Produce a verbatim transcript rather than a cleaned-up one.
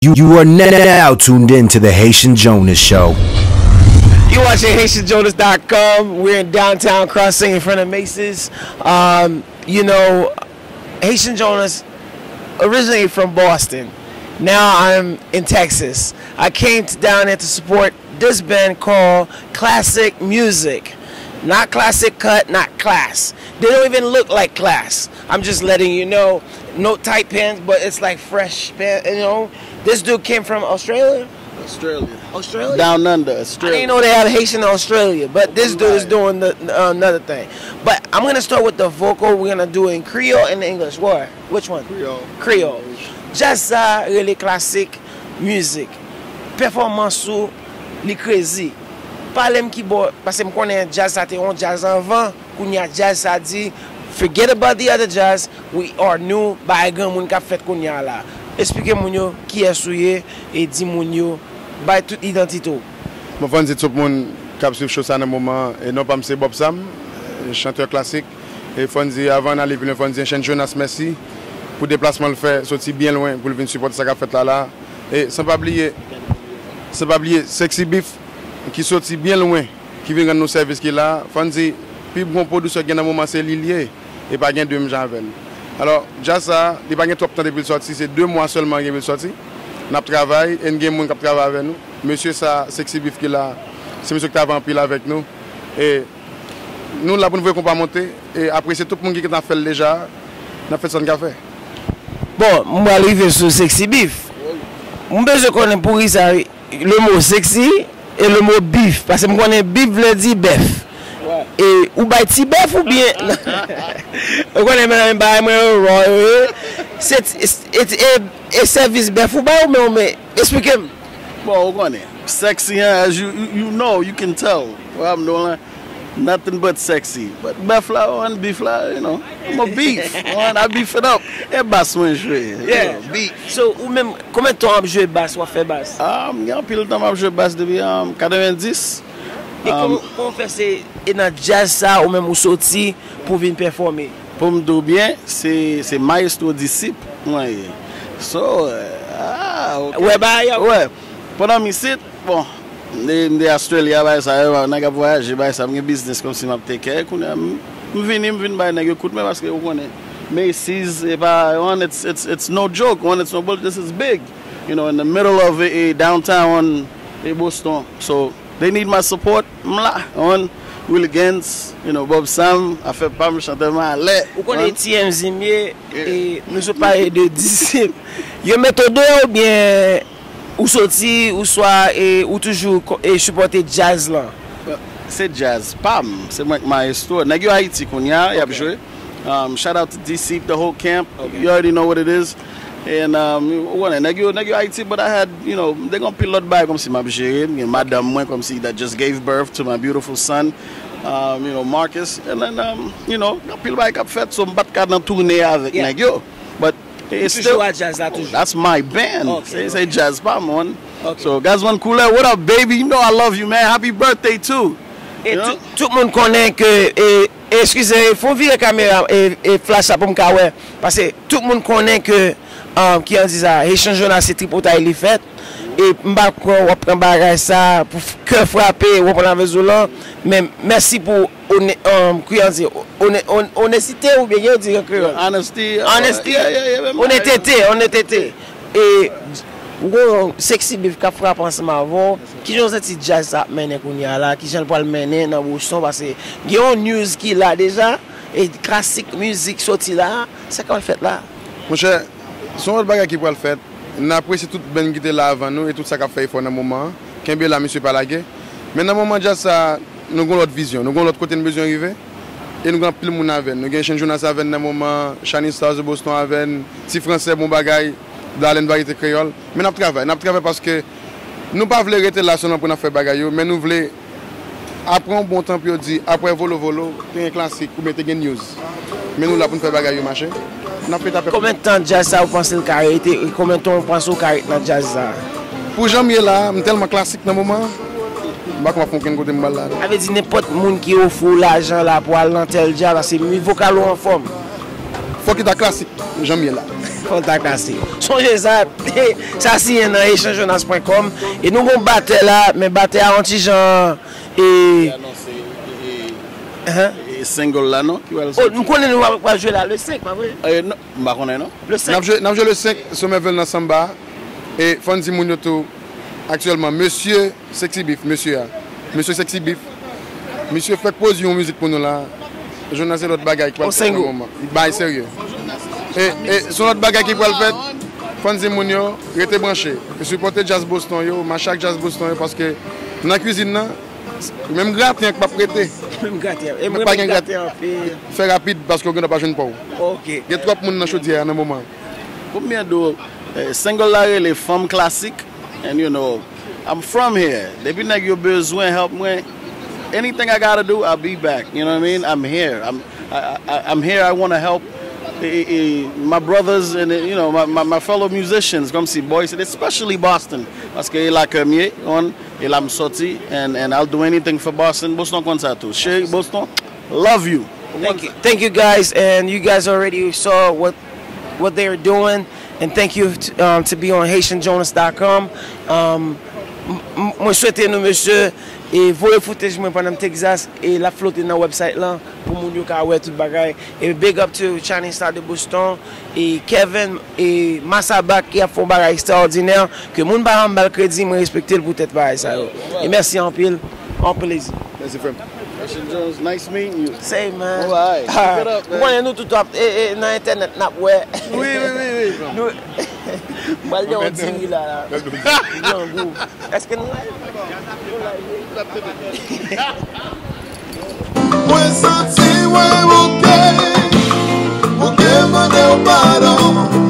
You, you are now tuned in to the Haitian Jonas Show. You're watching Haitian Jonas dot com. We're in downtown Crossing in front of Macy's. Um, you know, Haitian Jonas, originally from Boston. Now I'm in Texas. I came to, down here to support this band called Classic Music. Not Classic Cut, not Class. They don't even look like Class. I'm just letting you know. No tight pants, but it's like fresh pants, you know. This dude came from Australia. Australia. Australia? Down under, I Australia. Didn't know they had Haitian in Australia, but this dude is Right. Doing the, uh, another thing. But I'm gonna start with the vocal. We're gonna do it in Creole and English. What? Which one? Creole. Creole. Jazz sa rele classic music. Pèfòmans ou li crazy. Pale m ki bò, paske m konnen jazz sa te yon jazz anvan, kounye a jazz sa di, forget about the other jazz, we are new, bagay granmoun k ap fèt kounye a la. Eksplike moun yo kiyès ou ye e di moun yo, bay tout idantite w. Bon, fò n di tout moun k ap swiv show sa nan moman an, e non pa m se Bob Sam, chantè klasik. E fò n di, avan n ale pi lwen, fò n di Enchen Jonas mèsi pou deplasman l fè, soti byen lwen pou l vin sipòte sa k ap fèt la la. E san pa bliye, san pa bliye Sexy Beef ki soti byen lwen, ki vin rann nou sèvis ki la. Fò n di, pi bon pwodiksè gen nan moman se li l ye, e pa gen de menm jan avè l. Alò, djaz sa, li pa gen twòp tan depi l sòti, se de mwa sèlman gen depi l sòti. N ap travay, e n gen moun k ap travay avè nou. Mesye sa, Sexy Beef ki la, se mesye ki travay anpil avèk nou. E nou la pou n voye konpa monte, e apresye tout moun ki gentan fè l deja, n ap fè sa n ka fè. Bon, m pral rive sou Sexy Beef. M bezwen konnen poukisa le mo sexy e le mo beef, paske m konnen beef vle di bèf. E ou bay ti bèf oubyen ou konnen men bagay mwen yo raw yo ye. Se ti- e, e, e, e sèvis bèf ou bay ou men ou men eksplike m. Bon, ou konnen. Sexy, hein, as you, you, you know, you can tell. Wè m do lan. Nothing but sexy. But bèf la, on beef la, you know. I'm a beef. On, I beef it up. E bas mwen jwe. You Yeah. Know, beef. So ou menm, konbyen tan w ap jwe bas, w ap fè bas? Ah, m gen anpil tan m ap jwe bas depi um, katrevendis. E kòman kòman w fè se e nan djaz sa ou menm ou soti pou vin pèfòme? Pou m di w byen, se se mayestwo disip mwen ye. So, ah, ok. Wè bagay yo. Wè. Pandan m isit, bon, m te m te Australia, bagay sa yo, nèg ap vwayaje, bagay sa, m gen biznis kòmsi m ap take care. Kounye a, m m vini, m vin bay nèg yo kout men paske ou konnen. Macy's, e pa, one, it's, it's, it's no joke, one, it's no bullshit, this is big. You know, in the middle of a, a downtown e Boston. So, they need my support. M la, on, Willy Gens, you know, Bob Sam, afè pa m, chantè malè. Ou konnen T M Z m ye, e nou sot pale de disip. Yo mete w deyò oubyen ou soti, ou swa e, ou toujou ko- e, sipòte djaz lan? Se djaz pa m, se mwen k mayestwo. Nèg yo Ayiti kounye a, y ap jwe. Um, shout out to D C, the whole camp. You already know what it is. And um, ou konnen, nèg yo, nèg yo Ayiti, but I had, you know, m te gen anpil lòt bagay kòmsi m ap jere. M gen madanm mwen kòmsi that just gave birth to my beautiful son, um, you know, Marcus. And then, um, you know, anpil bagay k ap fèt, so m pa t ka nan toune avèk Yeah. Nèg yo. But it's Toujou still, a djaz la toujou. That's my band. Ok. Se se djaz pa mwen. Ok. So, Gazman Koulè, what up, baby? You know I love you, man. Happy birthday, too. E You know? tout, tout moun konnen ke e, eskize, fò vire kamera e, e flash la pou m ka wè. Paske tout moun konnen ke um, ki an di sa, Haitian Jonas se tripotay li fèt. E m pa kwè w ap pran bagay sa pou f- kè frape, w konprann avè zo lan. Men mèsi pou one, um, ki an di, one, on, onesite oubyen yo di an kreyòl. Honesty. Honesty. Yeah, yeah, yeah, man. Onetete, onetete. E ou gen yon Sexy Beef k ap frape ansanm avè w. Kijan w santi djaz sa ap mennen kounye a la? Kijan l pral mennen nan Boston? Paske gen yon news ki la deja. E klasik mizik soti la. Sa k ap fèt la? Monchè, se yon lòt bagay ki pral fèt. N apresye tout band ki te la avan nou e tout sa k ap fè efò nan moman an. Kenbe la, mesye, pa lage. Men nan moman djaz sa, nou gen lòt vizyon, nou gen lòt kote n bezwen rive. E nou gen anpil moun avè n. Nou gen Enchen Jonas avè n nan moman an, Shining Stars de Boston avè n, Ti Fransè, bon bagay, Dalen Varyete Kreyòl. Men n ap travay, n ap travay paske nou pa vle rete la sèlman pou n ap fè bagay yo, men nou vle apre yon bon tan pou yo di, apre Volo Volo, te gen klasik, oubyen te gen news. Men nou la pou n fè bagay yo mache. N ap fè tapè. Konbyen tan djaz sa ou panse l ka rete? E konbyen tan ou panse ou ka rete nan djaz sa? Pou jan m ye la, m tèlman klasik nan moman an, m pa konn ap fè okenn kote m pral la. Sa vle di nenpòt moun ki ofri w lajan la pou al nan tèl djaz, paske mi vokal ou anfòm. Fòk li ta klasik, jan m ye la. Fò n ta kase. Sonje sa, sa siyen nan echange jonas pwen kòm. E nou gon batè la, men batè a yon ti jan e, Anonse e, Ahan. e, e single la non ki pral Oh, soti. M konnen nou pral jwe la le senk, pa vre? Eh, non, m pa konnen non. Le N ap senk. jwe, n ap jwe le senk Somerville nan Samba. E fò n di moun yo tou, aktyèlman, mesye Sexy Beef, mesye a. Mesye Sexy Beef. Mesye fèk pwodui yon mizik pou nou la. Jonas se lòt bagay ki pral On single. Moman. Bay serye. E, e se yon lòt bagay ki pral fèt. Fò n di moun yo, rete branche. E sipòte djaz Boston yo, mache ak djaz Boston yo, paske nan kwizin nan, menm graten an k p ap rete. Menm graten. E Nou mwen pa menm gen graten anpil. Fè rapid, paske w gen dwa pa jwenn pa w. Ok. Gen twòp moun nan chodyè a nan moman an. Pou m byen di w, eh, single la rele Fanm Klasik. And you know, I'm from here. Depi nèg yo bezwen help mwen, anything I gotta do, I'll be back. You know what I mean? I'm here. I'm, I, I, I'm here. I want to help eh, eh, eh, my brothers and eh, you know my, my, my fellow musicians, kòmsi boys, especially Boston. Paske e la ke m ye, on, e la m soti, and, and I'll do anything for Boston. Boston konn sa tou. Cheri Boston, love you. Thank you. Thank you guys, and you guys already saw what what they're doing, and thank you to, um, to be on Haitian Jonas dot com. Um, m- m- mwen swete nou mesye e voye footage mwen pandan m Texas e l ap flote nan website lan pou moun yo ka wè tout bagay. E big up to Shining Star de Boston e Kevin e Masaba ki ap fè yon bagay ekstraòdinè ke moun pa janm ba l kredi, mwen respekte l poutèt bagay sa yo. E mèsi anpil, yon plezi. Mèsi frè m. Haitian Jonas, nice meeting you. Say man. Alright. Keep it up, Mwen man. Konnen nou tout ap e, e, nan entènèt n ap wè. Wi, wi, wi, wi. Nou pral gen yon diri la la. Grangou. Èske nou live? Mwen santi mwen bouke, bouke mande w padon.